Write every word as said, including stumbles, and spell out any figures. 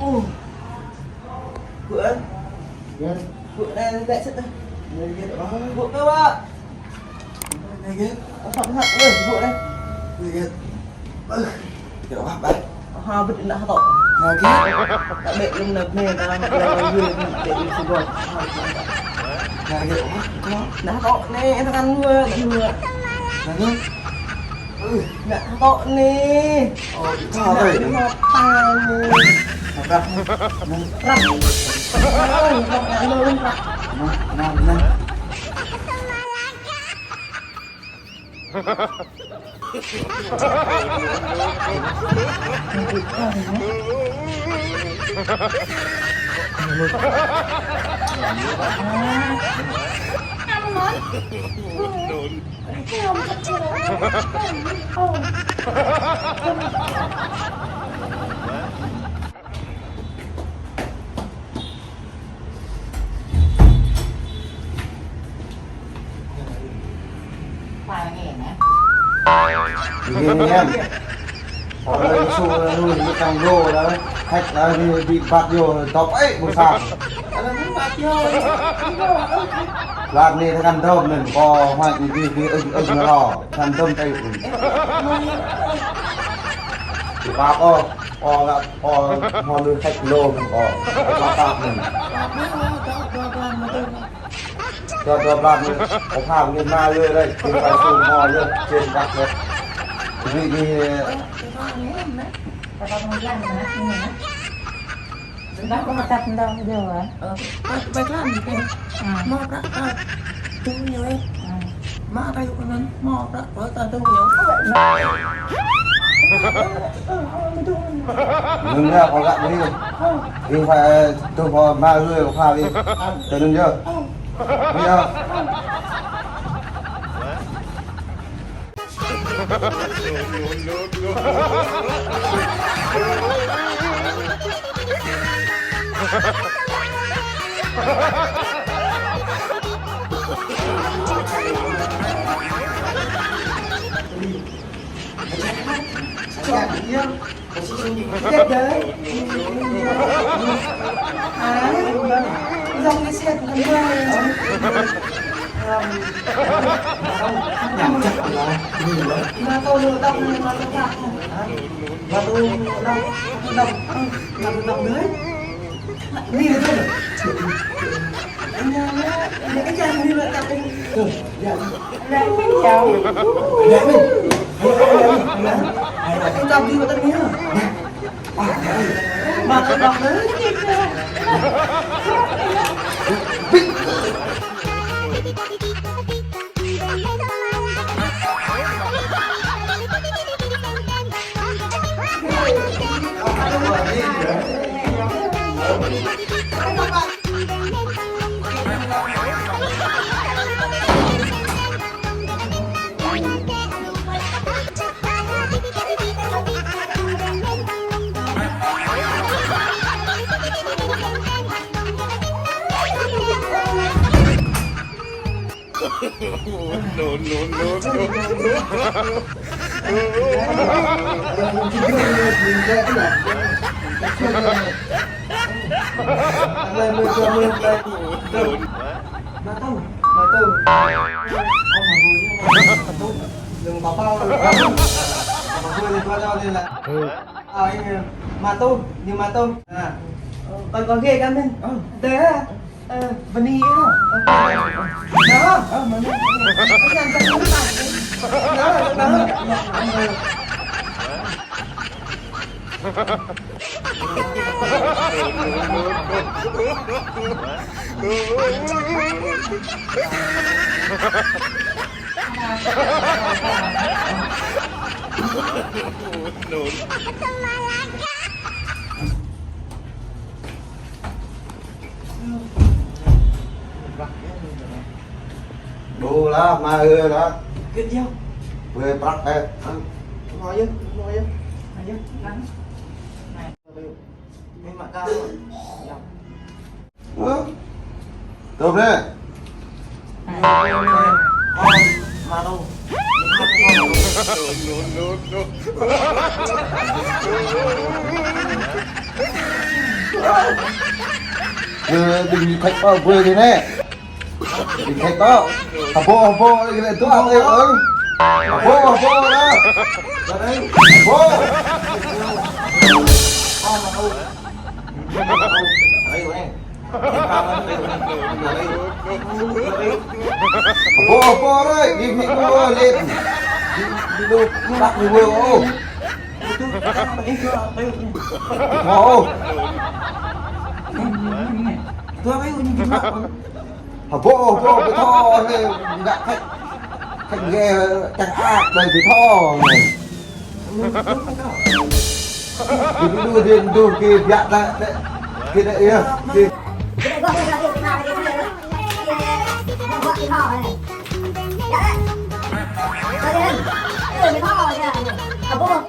Ơ. Gơ̆ ơ. Gơ̆. Gơ̆ anai lĕ sĭt ơ. Gơ̆ gơ̆. Gơ̆ kơ wă. Gơ̆ gơ̆. Ơ, sŏk sŏk ơ, gơ̆ anai. Gơ̆ gơ̆. Ơ. Gơ̆ wă ƀai. Ha, bĭt ană tŏ. Gơ̆ gơ̆. Kơ ƀĕ lŏm ană bơnai ta, lŏm ană yua, ƀĕ lŏm sơgŏt. Gơ̆ gơ̆. Ană tŏ anai, tơkan yua, tơkan yua. Ană tŏ. Ơ, ngă tŏ anai. Ơ, tŏ anai. Ngă tŏ anai. Rap. Rap. Ơ, rap, rap, rap, rap. Nah, nah, nah. Ƀing gơ̆ ñen. Ơ, lĕ su, lĕ lui, lĕ tăng lô, lĕ thek, lĕ lui, ƀĭ ƀăt yơh, dŏp ĕ, ƀu sa. Lăt anai tơkan dŏp anŭn, kơ hoač anai ƀĭ, ƀĭ ư̆, ư̆ ngă rô, tơkan dŏp tơi anŭn. Ƀĭ ƀăt ôh, ôh, lăt, ôh, hmâo lui thek lô anŭn, ôh, ƀĭ ƀăt anŭn. Dŏp, dŏp lăt anai, ôh, pha anai mă yơh đơi, ƀing ta su mă yơh, čen ƀăt yơh. Ƀĭ anai, Ơ, tơlơi anai, anai. Tơlơi anai, anai. Tơlơi anai, anai. Ơ, ƀai, ƀai tơlơi anai, anai. Ơ. Mă prăk, ơ, tui ñu, ơ. Ơ. Mă prăk, ơ, anŭn, mă prăk, ơ, ta tui ñu. Ơ, ơ, ơ, ơ, tui. Anŭn yơh, kâo lăi anai. Ơ. Ih phải, ơ, tui kâo mă lui, kâo pha anai. Ơ. Tui anŭn yơh. Ơ. Anŭn yơh. No, no, no, no. Mă tŭ, mă tŭ. Đừng có bao. Mă tŭ, đừng có bao. Ơ, ih, mă tŭ, ñu mă tŭ. Ha. Kâo, kâo gĕt kơ mơ̆n. Ơ. Tơ, ơ, bơni, ơ. Đó. Ơ, mă tŭ. Kâo nhắn tin mă tŭ. Đó, đó. Đủ lah, mă ư lah. Gĕt yơh. Ƀơi prăk ĕ. Ơ, mă yơh, mă yơh. Mă yơh, lăng. Ơ? Tơl brơi. No, no, no, no. Ơ, đing thek pơ ƀuê kơ anai. Đing thek pơ. Hơbô, hơbô, lĕ kơ anai tŭ ăt lĕ ơng. Hơbô, hơbô lah. Hơbô. Hơbô, hơbô lah. Đing thek pơ lĕ. Đing, đing đu, đak đu ƀuê ôh. Hơbô. Hơbô, hơbô, ƀu thâo lĕ, ngă thek, thek gê, čang ăt đơi ƀu thâo lĕ. Đing đu, đing đu, kơ biă đah, đah, kơ đah, yơh, kơ